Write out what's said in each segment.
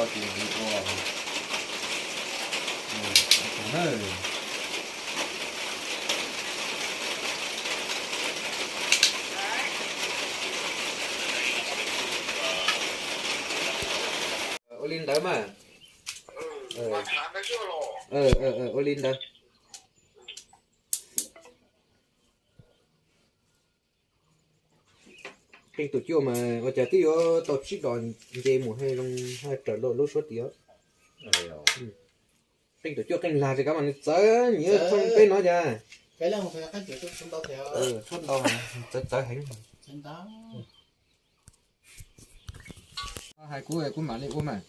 Ces nws ua, ua na. Ua li ntawd mas. Ua li ntawd. Qee tus cuaj mas ua cas twb yuav tau tsib dos nce mus, haj zoo, haj raws lub suab tim. Qee tus cuaj qeej lag ces kav mas nws txawv, nyiam thooj peb no cas. Tshuab ntau, txawv txawv heev. Hais kuv, kuv mam li ua mas.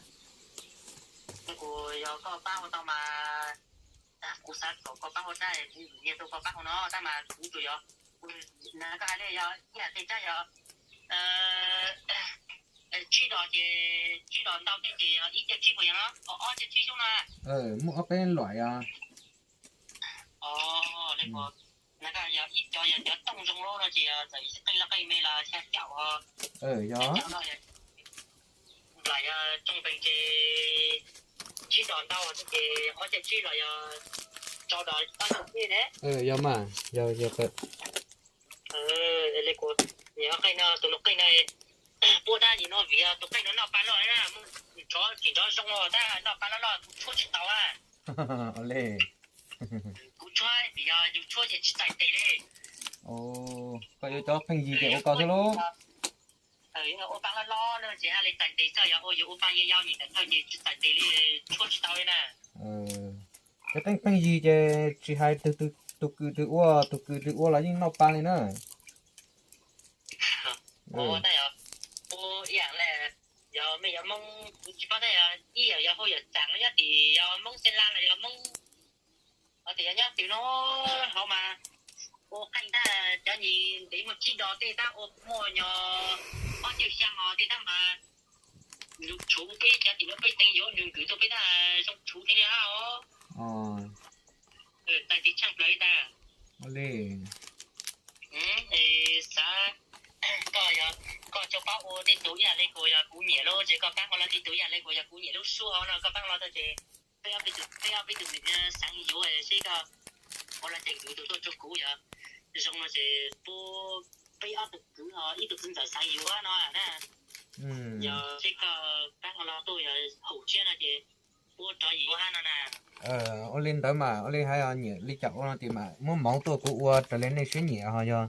Kuv yog koj pab ua tau mas, kuv xav kom koj pab ua tag, kuv nyiam rau koj pab ua no tab mas kuv tsuas yog, na koj hais li yog ib yam tej tsab yog tsib dos ces tsib dos ntau tej ces yog ib caug tsib puas yog no, ob caug tsib xyoo no. Muaj ob peb luam yog. Na koj yog ib co yog cov tooj zoo lawm no ces txawm qeej loj qeej me los xya caum, yog, xya caum no, los yog tsoo pees ces tsib dos ntau ces ob caug tsib los yog rau dos ob caug tsib ne. Yog mas, yog, yog. Li kuv, yog qeej no, tus no qeej no puab dab tsi no vim yog tus qeej no noj pa loj na, tsis nrov zoo los tab noj pa loj loj kuv tshuab tsis tau a. Kuv tshuab vim yog yus tshuab ces tsis txais tes li. Koj yuav cov pheej yig ces ua koj xwb lauj. Ua pa loj loj no ces haj li txais tes xwb, yog ua yus ua pa yau yau nim ntawm thawj ces tsis txais tes li, tshuab tsis tau li na. Cov qeej pheej yig ces tsis hais tus kws twg ua, tus kws twg ua los yeej noj pa li na. Ua ib yam li, yog mej yog Hmoob kuv tsis paub tab, yog ib yam yog hauj yam txaam nyob tim yog Hmoob Xeeb Las los yog Hmoob, ho tias yog nyob tim no hauv mas ua qeej tab cov nyuag ntev muaj tsib dos tej tab ua muaj nyuag ob caug xyaa os tej tab mas yus tshuv peb cov tim no peb teev yuav nws nkws tuaj peb tab zoo tshuv thiab li hab os. Txais tes tsheej plaws li ntag. Xav koj, koj tsuas paub ua tej tus ib yam li kuv yog kuv nyiam lauj, ces koj pab ua los tej tus ib yam li kuv yog kuv nyiam lub suab hauv no koj pab ua los tau ces peb ob peb tus, peb ob peb tus xaav yuav seb koj ua los ces kwv tus tuaj rau kuv yog zoo no ces peb ob tug kwv ho ib tug txiv ntxawm xaav yuav no na. Yog seb koj pab ua los tuaj yog haum siab no ces puab rov yuav hab no na. Ua li ntawd mas ua li hais os, nyiam li cas ua no ces mas muab moov tuaj kuv ua raws li nej siab nyiam ho yog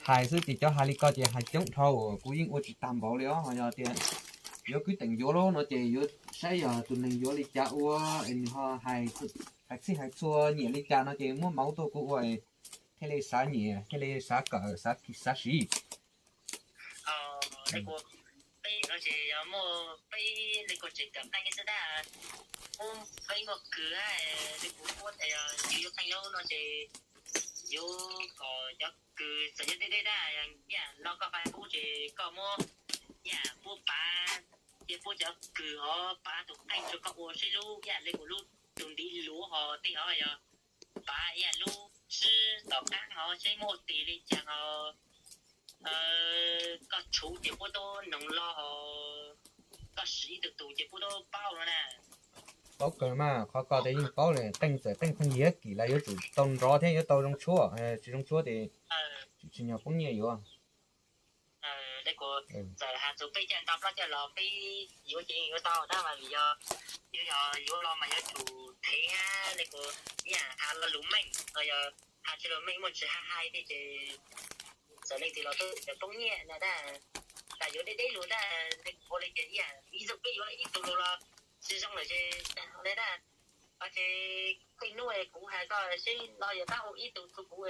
hais xwb ces cov hais li ko ces hais coob dhau kuv yeej ua tsis tag npaum li os, ho yog tias yuav kwv teem yuav lauj no ces yuav saib yog tus neeg yuav li cas ua es nws ho hais txhij hais txhua nyiam li cas no ces muab moov tuaj kuv ua thiaj li xav nyiam thiaj li xav kawm xav siv. Peb no ces yog muaj peb li kuv tseem kawm qeej xwb tab, peb muaj kws, li kuv puab tias yog yus yuav qeej lauj no ces yuav kom cov kws txawm yog deb deb tab, yog yam no koj qeej puab ces koj muab yam puab pav, ces puab cov kws ho pav tus qeej rau koj ua seb lub yam li kuv lub tus ntiv luav ho tej ho yog pav yam lub tsib tom qab ho seb muaj tes li cas ho koj tshuv ces puab tub noog loj ho koj siv ib tug tus ces puab tub paub no na. Paub kawg mas, qhov ko ces yeej paub li, qeej txawm qeej pheej yig kim los yuav tsum tau nrov thiab yuav tau zoo tshuab, tsis zoo tshuab ces tsis tsim nyog poob nyiaj yuav. Txawm has txug peb caj ntau plaub caj los peb yuav ces yeej yuav tau tab mas vim yog yuav, yog yuav los mas yuav tsum thev li kuv ib yam has lo lus meej, yog has tsis lo meej muaj ntsis hais hais thiab ces txawm leej twg los tuaj poob nyiaj no tab. Tab yuav deb deb lus tab, ua li ces ib yam ib tug peb yuav ib tug lus los tsis zoo lawm ces tag li tab. Ces tej hnub kuv hais koj seb no yog tab ua ib tug txug kuv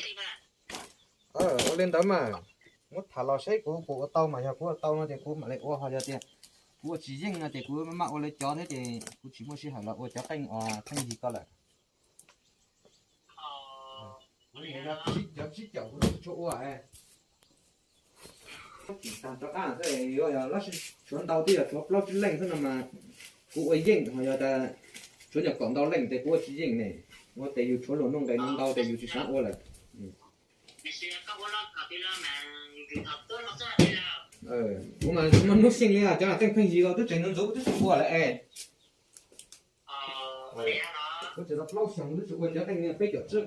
li mas. Ua li ntawd mas, muab tham los seb kuv puas ua tau mas yog kuv ua tau no ces kuv mam li ua, ho yog tias kuv ua tsis yeej no ces kuv maj ua lawv cov thiab ces kuv tsis muaj sij hawm los ua cov qeej uas pheej yig ko lawm. Cov tsib caum kuv tsis tshua ua. Tag rov qab xwb, yuav yog lab sis tshuav ntau twb yog tshuav plaub tsib leej xwb no mas kuv ua yeej, ho yog tas tshuav nyuam kaum ntau leej ces kuv ua tsis yeej ne. Ua tes yus tshuav luag nuj nqes no ntau tes yus tsis xav ua lawm. Tiam sis koj ua los kom tus los mas nkws thaum tuaj los txog li lawm. Kuv mas tsis muaj hnub xyeej li, cov teej pheej yig los twb tseem ntxuv ntxuv twb tsis ua lawm es. Kuv tseem tau plaub xyoos twb tsis ua cov teej peb caug tsib.